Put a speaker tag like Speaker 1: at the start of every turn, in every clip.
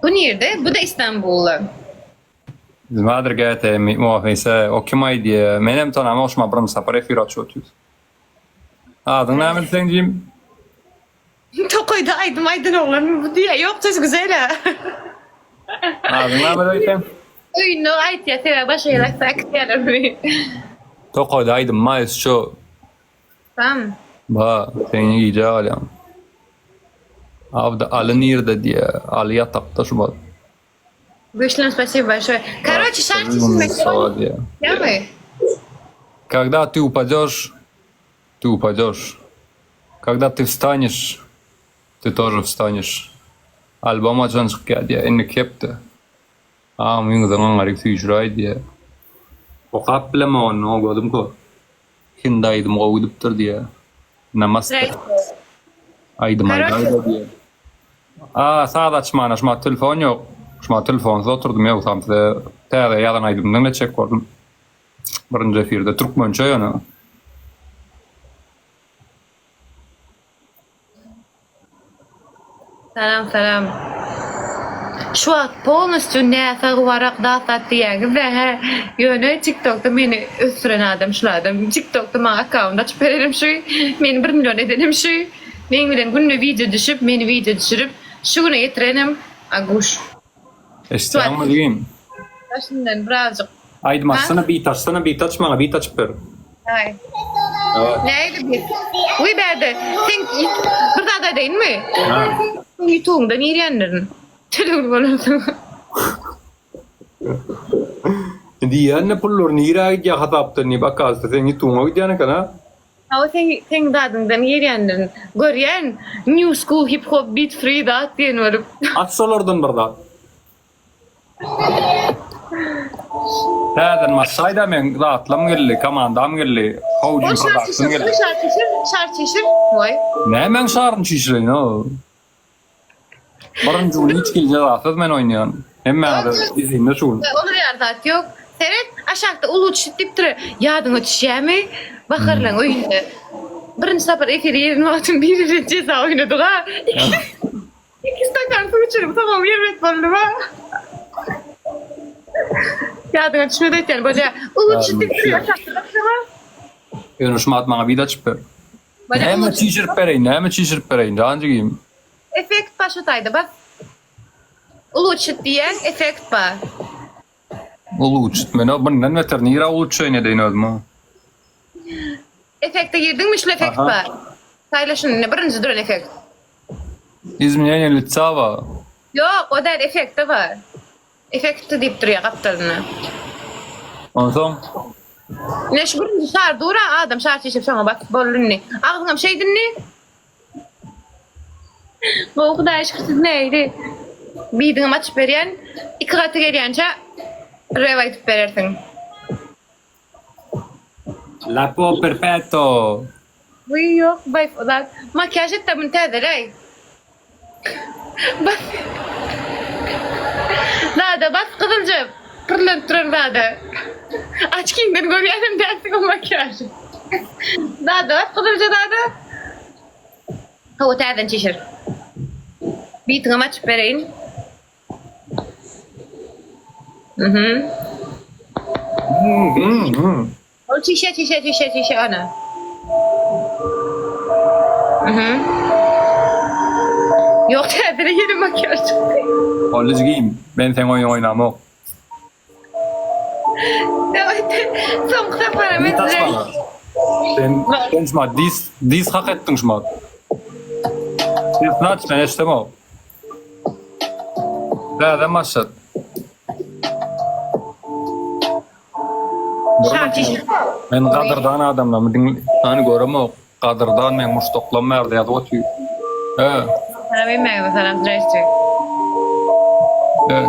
Speaker 1: Bu nirde? Bu da Istanbulda.
Speaker 2: Nimadir GT muwafise o kim aýdýa menem tanamok şuma birinji sapar efir açyp otyrys. Adyň näme seň jigim?
Speaker 1: Tokaýda aýdym aýdan oglanmy bu diýýä. Ýok ses güzel-ä.
Speaker 2: Adyň näme diýseň?
Speaker 1: Öýünde aýtýa sebäbi başga ýere aýtsa äkitýärler muny.
Speaker 2: Tokaýda aýdym maýs şo.
Speaker 1: Sam.
Speaker 2: Ba, sen gijä galýaň. Abdy Aly nirde diýýä. Aly ýatakda şu wagt.
Speaker 1: Güýçlüm spasibo большое. Karoçe şar çişirmek ýagny.
Speaker 2: Когда ты упадешь, ты упадешь. Когда ты встанешь, ты тоже встанешь. Albom haçan çykýar diýýär. Indiki hepde. Agam ýüňüňizi aňaryk süýşüräý diýýär. Okap bilemok ony, gözüm kör. Hindi aýdym gowy gidipdir diýýär. Namaste. Aýdym aýdaýda diýýär. A saz açmana şumat telefon ýok. Şumat telefonsyz oturdym ýogsam size täze ýazan aýdymyny diňletjek boldum. Birinji efirde türkmençe ýöne.
Speaker 1: Salam salam. Şu wagt polnostýu näsag warak zat zat diýýäňiz-dä hä. Ýöne tiktokda meni ösdüren adam şul adam. Tiktokda maňa akkaunt açyp berenem şu. Meni bir million edenem şu. Meň bilen günde wideo düşüp, meni wideo düşürip, şu güne getirenem Aguş.
Speaker 2: Eşitýäňmi jigim?
Speaker 1: Daşyndan birazjyk.
Speaker 2: Aýdym açsana bit açsana bit aç maňa bit açyp ber.
Speaker 1: Aý. Nähili bit? Wiý bärde sen bir zat aýdaýynmy?
Speaker 2: Ha.
Speaker 1: Sen ýutubyňdan girýändirin. Tölegli bolansoň.
Speaker 2: Diýýän-de pullar nirä gidýär hasapdan diýip okazysy seň ýutubyňa gidýän eken a.
Speaker 1: Hawa seň seň zadyňdan girýändirin. Görýän new school hip hop beat free zat diýen bolup.
Speaker 2: Aç şolardan bir zat. Täzeden başlaýda meň zatlam geldi, komandam geldi.
Speaker 1: Howjy
Speaker 2: Howjy
Speaker 1: şar
Speaker 2: production
Speaker 1: çişir,
Speaker 2: geldi.
Speaker 1: şar çişir, şar çişir. Voý.
Speaker 2: Nämäň şaryny çişireýin o? Birinji gün hiç hili jezasyz men oýnaýan. Hemmäňize izinde şu gün.
Speaker 1: Olar ýaly zat ýok. Seret, aşakda uluçit diýip dur. Ýadyňa düşýärmi? Baharlaň öýünde. Birinji sapar efire giren wagtym biri bilen jeza oýnadyk-a. Iki stakan suw içirip, soňam erbet boldum-a. Ýadyňa düşmedi öýtýän, bolýa. Uluçit diýip dur aşakda baksana.
Speaker 2: Ýöne şumat maňa bit açyp ber. Näme çişirip bereýin, näme çişirip bereýin, jan jigim?
Speaker 1: Effekt bar şu taýda bas. Uluçit diýen effekt bar.
Speaker 2: Uluçit men o bundan beter nirä uluçaýyn edeýin özümi.
Speaker 1: Effekte girdiňmi şul effekt bar. Saýla şuny indi birinji duran effekt.
Speaker 2: Izmeneniýe litsa bar.
Speaker 1: Ýok o däl effekte bar. Effekti diýip durýar gapdalynda.
Speaker 2: Onsoň?
Speaker 1: Ine şu birinji şar dur-a adam şar çişip şoňa basyp boldy indi. Agzyňam şeýt indi. Gowy Hudaýa şükür siz nähili? Bidiňem açyp berýän. Iki gaty gelýänçä rep aýdyp berersiň.
Speaker 2: Lapo perfetto.
Speaker 1: Wiý ýok baý zat makiýaž etde muny täzeläý. Bas. Zada bas gyzylja pyrlanyp duran zada. Açkiňden görýänem dälsiň o makiýažy. Zada bas gyzylja zada. Hawa täzeden çişir. Bitiňem açyp bereýin. Mhm. Ol çişe çişe çişe çişe ana. Mhm. Ýok täzede ýene makiýaž çykdy.
Speaker 2: Boldy jigim, men seň oýnuňy oýnamok.
Speaker 1: Soňky saparam
Speaker 2: Bit aç maňa. Sen sen şumat dis dis hak etdiň şumat. Sesini aç men eşidemok. Täze başlat. Men gadyrdan adamlarymy diň hany göremok. Gadyrdan meň muşdaklam bärde ýazyp otyr. He.
Speaker 1: Salam hemmäňize salam zdrasty.
Speaker 2: He.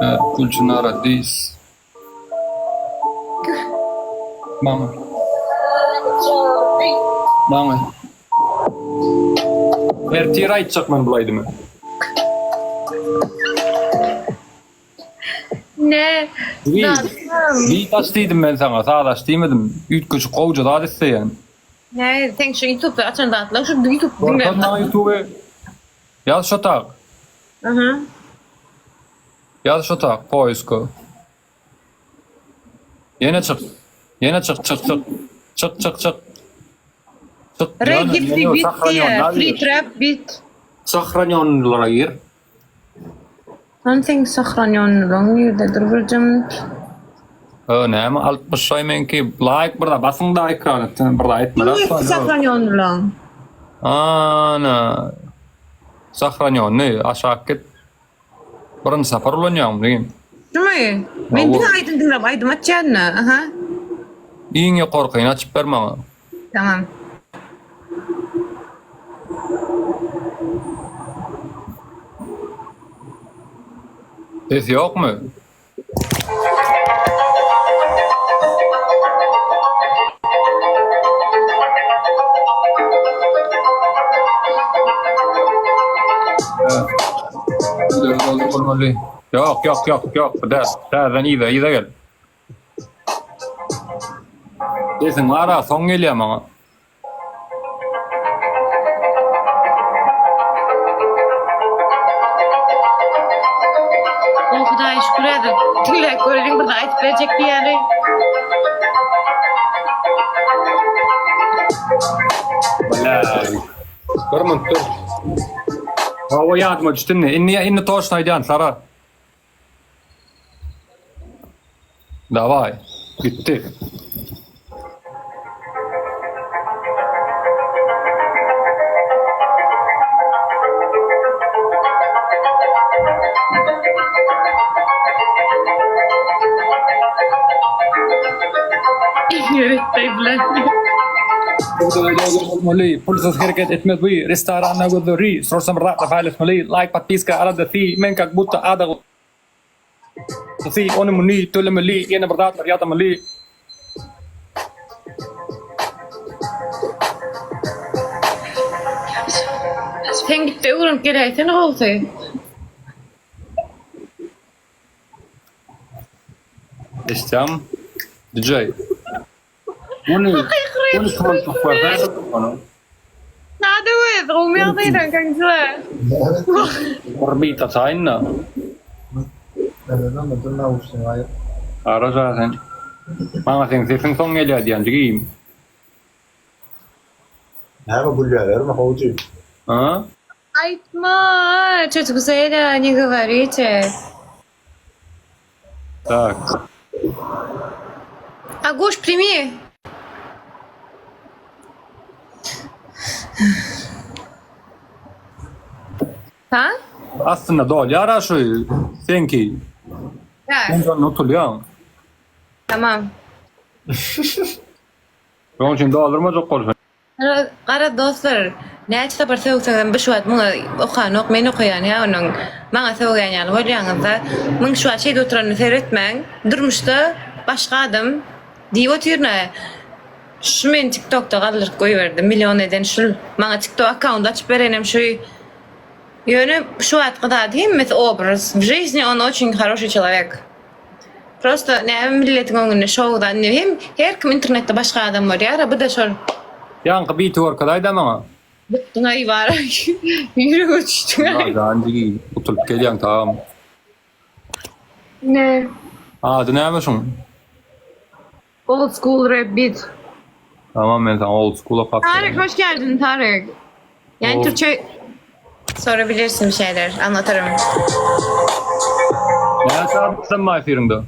Speaker 2: He, Gülçinara dis. Maňa. Maňa. Ertir aýtjak men bul aýdymy.
Speaker 1: Ne?
Speaker 2: Beat aç diýdim men saňa, saz aç diýmedim. Üýtgeşik gowja zat isleýän.
Speaker 1: Ne, sen şu YouTube'da açan zatlaň şu YouTube
Speaker 2: diňle. Görkez maňa YouTube'y. Ýaz şo tak.
Speaker 1: Aha.
Speaker 2: Ýaz şu tak poiska. Ýene çyk. Ýene çyk çyk çyk. Çyk çyk çyk. Çyk.
Speaker 1: Reggae free beat diýýär. Free trap beat.
Speaker 2: Sahranýonlara gir.
Speaker 1: Hany seň sahranýonlaryň nirdedir birje minut.
Speaker 2: Ö näme 60 şaý meňki laýk bir da basyň da ekrana bir da etme.
Speaker 1: Sahranýonlaryň.
Speaker 2: Ana. Sahranýony aşak git. Birinji sapar ulanýaňmy diýim.
Speaker 1: Şumy? Men diňe aýdym diňläp aýdym açýan-da. Aha.
Speaker 2: Iň ýokarkyny açyp ber maňa.
Speaker 1: Tamam.
Speaker 2: Ses ýokmy? Ýok, ýok, ýok, ýok, bu däl. Täzeden yza, yza gel. Sesiň bar-a, soň gelýär maňa.
Speaker 1: O Hudaýa şükür häzir diňläp göreliň bir zat aýdyp berjek diýýäni.
Speaker 2: Bla. Bir minut dur. Hawa ýadyma düşdi indi. Indi indi toşny aýdýan Sara. Daway. Gitdi. Pulsuz hereket etmez bu restoranda gözleri sorsam ratla paýlaşmaly laýk podpiska aladasy men kak budda adaglysy ony muny tölemeli ýene bir zatlar ýazamaly.
Speaker 1: Sen gitde öwrenip geläýsene gowsy.
Speaker 2: Eşitýäňmi? DJ. Ony ony tansyk berseň ony.
Speaker 1: Nade öz, gowy ýagdaýdan kanka.
Speaker 2: Bir beat ataýyn-da. Ara sen. Maňa seň sesiň soň gelýär diýýän jigim.
Speaker 3: Näme gülýälermi howjy?
Speaker 2: Ha?
Speaker 1: Aýtma, çocuk güzel, ne govorite.
Speaker 2: Tak.
Speaker 1: Aguş, primi. Ha?
Speaker 2: Aslynda dolýar-a şu seňki.
Speaker 1: Tak.
Speaker 2: Sen şonda utulýaň.
Speaker 1: Tamam.
Speaker 2: Şonuň üçin doldurmajak bolsa.
Speaker 1: Garaz dostlar, näçe sapar sögseňizem bu şu wagt muňa okanok, men okaýan ýa onuň maňa sögýän ýaly bolýaňyzda, muň şu wagt şeýdip oturanyna seretmäň, durmuşda başga adam diýip otyryn-a, şu meni tiktokda galdyryp goýberdi, million eden şul, maňa tiktok akkaunt açyp berenem şu, ýöne şu wagtky zady hemmesi obraz, w жизни on oçin haroşiý çelowek. Prosta näme milletiň öňünde şowdan indi hem her kim internetde başga adam bolýara bu-da şol.
Speaker 2: Ýaňky biti görkezaýda maňa.
Speaker 1: Bykdyňaý bara ýürege düşdüňaý.
Speaker 2: Jan jigi utulyp gelýäň tagam.
Speaker 1: Ne?
Speaker 2: Ady näme şuň?
Speaker 1: Old school rap beat.
Speaker 2: Tamam men sana old school okap
Speaker 1: Tarık hoş geldin Tarık. Yani
Speaker 2: Old.
Speaker 1: Türkçe sorabilirsin bir şeyler anlatırım.
Speaker 2: Näçe adam bar efiriňde?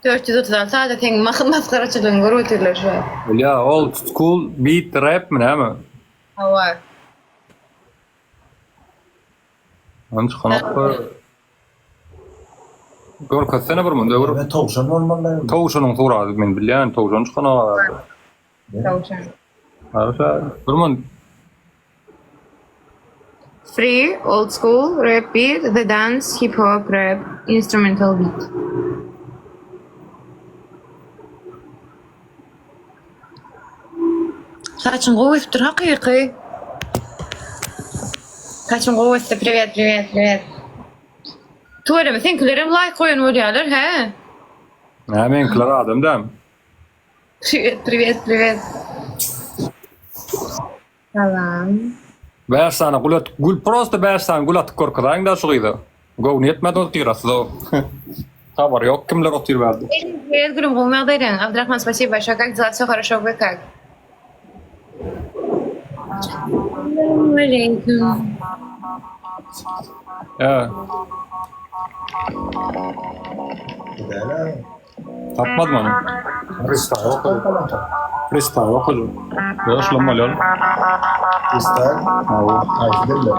Speaker 1: 436 ada seň maskaraçylygyňy görüp otyrlar şu an.
Speaker 2: Ya old school beat rap mi näme?
Speaker 1: Hawa.
Speaker 2: Ony çykanok. Görkezsene bir munda bir.
Speaker 3: Men towşan bolmaly.
Speaker 2: Towşanyň suraty men bilýän towşan çykanok.
Speaker 1: Towşan.
Speaker 2: Arşa bir mun.
Speaker 1: Free, old school, rap beat, the dance, hip hop, rap, instrumental beat. Saçyň gowy ösüpdir hakyky. Saçyň gowy ösdi priwet priwet priwet. Tüweleme seňkilerem laýk goýan bolýarlar hä?
Speaker 2: Nä meňkiler adam dämi?
Speaker 1: Priwet priwet priwet. Salam.
Speaker 2: Bäş sany gül atyp, gül prosta bäş sany gül atyp görkezaýyň-da şu gyza. Göwni ýetmedi otyrasyz o. Habary ýok kimler otyr bärde.
Speaker 1: Привет, gülüm, gowy ýagdaýlaň? Abdurahman, spasibo большое, как дела? Все хорошо, вы как? Aleýkum.
Speaker 2: Ýa.
Speaker 3: Däl-ä.
Speaker 2: Tapmadym ony.
Speaker 3: Freestyle okady.
Speaker 2: Freestyle okady. Ýok, şulam bolýar.
Speaker 3: Freestyle?
Speaker 2: Hawa.
Speaker 3: Haýsy dilde?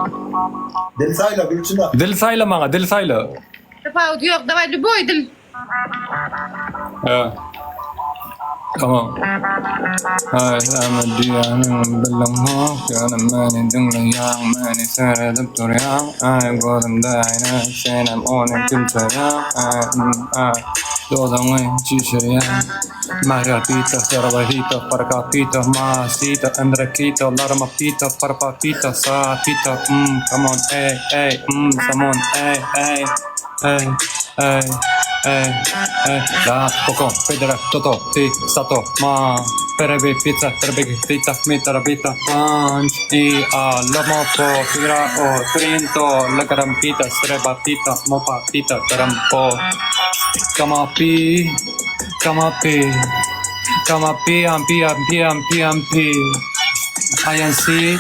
Speaker 3: Dil saýla Gülçynar.
Speaker 2: Dil saýla maňa, dil saýla.
Speaker 1: Tapawudy ýok, daway lýuboý dil.
Speaker 2: He. Tamam. Haý, ama diýýäniň bilemok, ýöne meni diňleýäň, meni seredip durýaň, aý gözümde aýna, senem ony kümseýäň, aý, mm, aý, dodagyňy çişirýäň. Margarita, Sarabahita, Parkapita, Masita, Andrakita, Larmapita, Parpapita, Sapita, mm, come on, ey, ey, mm, come on, ey, ey. Ey, ey, ey, ey, la, poko, pedra, toto, ti, sato, ma, perebi, pizza, terbegi, tita, mitara, bita, punch, i, a, lomo, po, fira, o, trinto, la garampita, sreba, pita, mopa, pita, tarampo, kama, pi, kama, pi, kama, pi, am, pi, am, pi, am, pi, am, pi, I am C,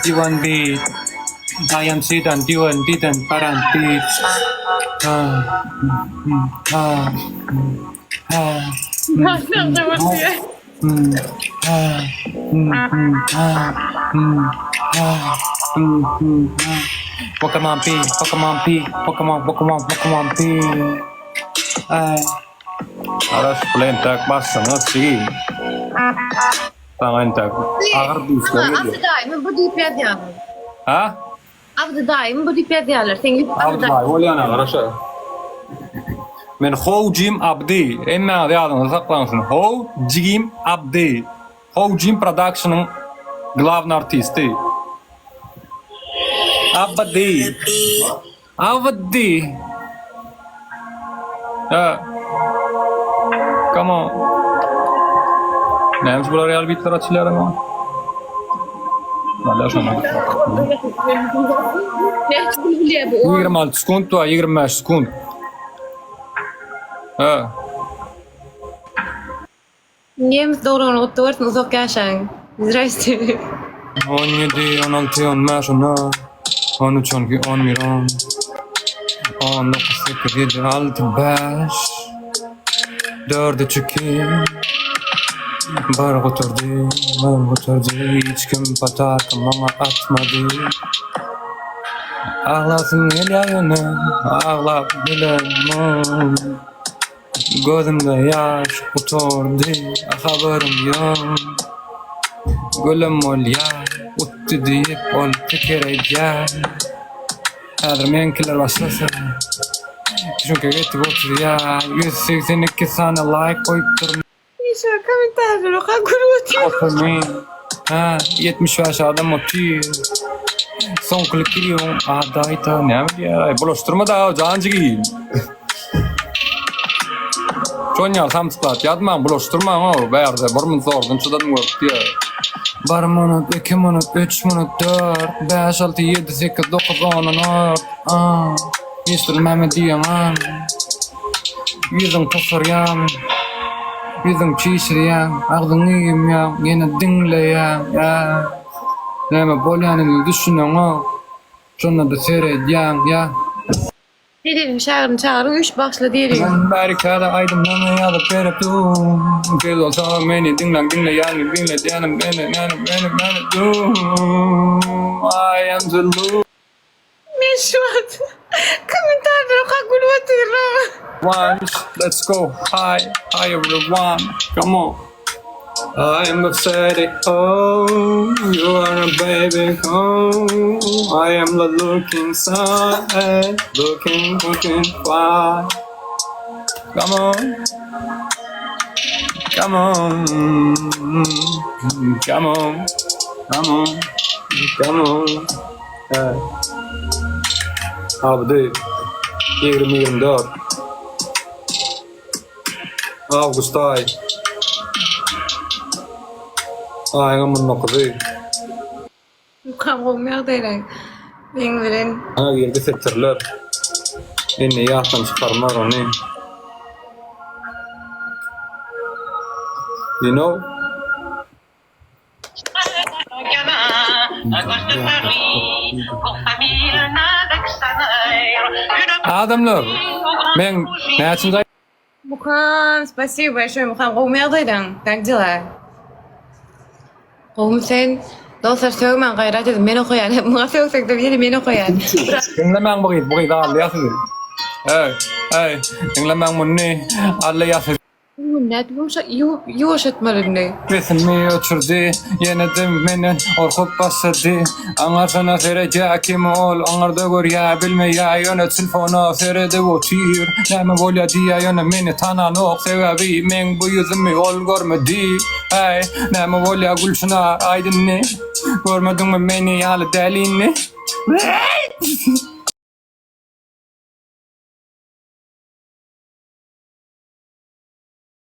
Speaker 2: U and B. I am Sidan, Diwan, Didan, Baran, Di. Ha, hmm, ha, hmm, ha, hmm, ha, hmm, hmm, ha, hmm, ha, hmm, hmm, ha. Pokemon P, Pokemon P, Pokemon, Pokemon, Pokemon P. Ay. Araş bilen tak bassaňyz şi. Saňa entäk agyr düýşler
Speaker 1: Abdy
Speaker 2: gelýär.
Speaker 1: daýymy bu diýip ýazýarlar.
Speaker 2: Ha?
Speaker 1: Abdy daýymy bu diýip ýazýarlar. Seň ýüz
Speaker 2: Abdy daýy bolýan agyr aşa. Men How Jim Abdy. Hemmäňiz ýadyňyzda saklaň şuny. How Jim Abdy. How Jim Productionyň glawny artisti. Abdy. Abdy. Ha. Come on. Näme bular ýaly bitler açylýar ama? Valla şona.
Speaker 1: Näçe bilýär bu?
Speaker 2: 26 sekund bar, 25 sekund. Ha.
Speaker 1: Nemes dogrugyny gutly bolsun uzak ýaşaň. Zdrasте.
Speaker 2: 17, 16, 15, 14, 13, 12, 11, 10, 19, 8, 7, 6, 5, 4, 3, 2, 1 gutardy, 1 gutardy, hiç kim patarka maňa atmady. Aglasym gelýär ýöne, aglap bilemok. Gözümde ýaş gutardy, habarym ýok. Gülüm bolýar, utdy diýip ol pikir edýär. Häzir meňkiler başlasa, Çünki getip oturýar. 182 sany laýk goýupdyr.
Speaker 1: Işe kommentariýa oka gülüp otyr.
Speaker 2: Oturmy? Hä, 75 adam otyr. Soňkulyk giriýoň, adaýta, näme diýýär? Bulaşdyrma da, jan jigim. Şon ýaly samsyk zat ýazmaň, bulaşdyrmaň o, bärde bir minut zordan çydadym görüp diýýär. Bir minut, iki minut, üç minut, dört, bäş, alty, ýedi, sekiz, dokuz, on, on dört, a, Mister näme diýýäň, a? Ýüzüň tosarýan, ýüzüň çişirýäň, agzyňy ýumýaň, ýene diňleýäň, ä. Näme bolýanyny düşüneňok, şonda-da seredýäň, ýa.
Speaker 1: Diýeliň şägirdini çagyryň üç bagyşla diýeliň.
Speaker 2: Men bäri täze aýdymlaryny ýazyp berip dur. Siz bolsa meni diňläň diňleýänim diňledýänim meni meni meni meni dur. I am the lu.
Speaker 1: Men şu wagt kommentariýa okap gülüp otyryn.
Speaker 2: One let's go hi hi everyone come on. I am the city oh you are a baby oh I am the looking side looking looking fly come on come on come on come on come on Hey. Abdy 20 24 Awgust aý. Aýyň on dokuzy.
Speaker 1: Mukam gowy ýagdaýlaň. Meň bilen.
Speaker 2: Maňa girdi setirler. Indi ýatdan çykarmaz ony. You know? Adamlar, men näçinji
Speaker 1: Mukam, spasibo большое, Mukam, gowumy ýagdaýlaň? Как дела? Gowumy sen? Dostlar sögmäň gaýrat ediň, men okaýan. Muňa sögsek-de ýene men okaýan.
Speaker 2: Diňlemäň bu gyz, bu gyz aldaýar sizi. Eý, eý, diňlemäň muny, aldaýar sizi.
Speaker 1: Nädip ýumşa ýuwaş etmeli indi?
Speaker 2: Sesimi öçürdi, ýene-de menden gorkup başlady. Aňyrsyna seredýä, kim ol, aňyrda görýä, bilmeýä, ýöne telefona seredip otyr. Näme bolýa diýýä, ýöne meni tananok, sebäbi meň bu ýüzümi ol görmedi. Äý, näme bolýa Gülşyna, aýt indi, görmediňmi meni ýaly dälini?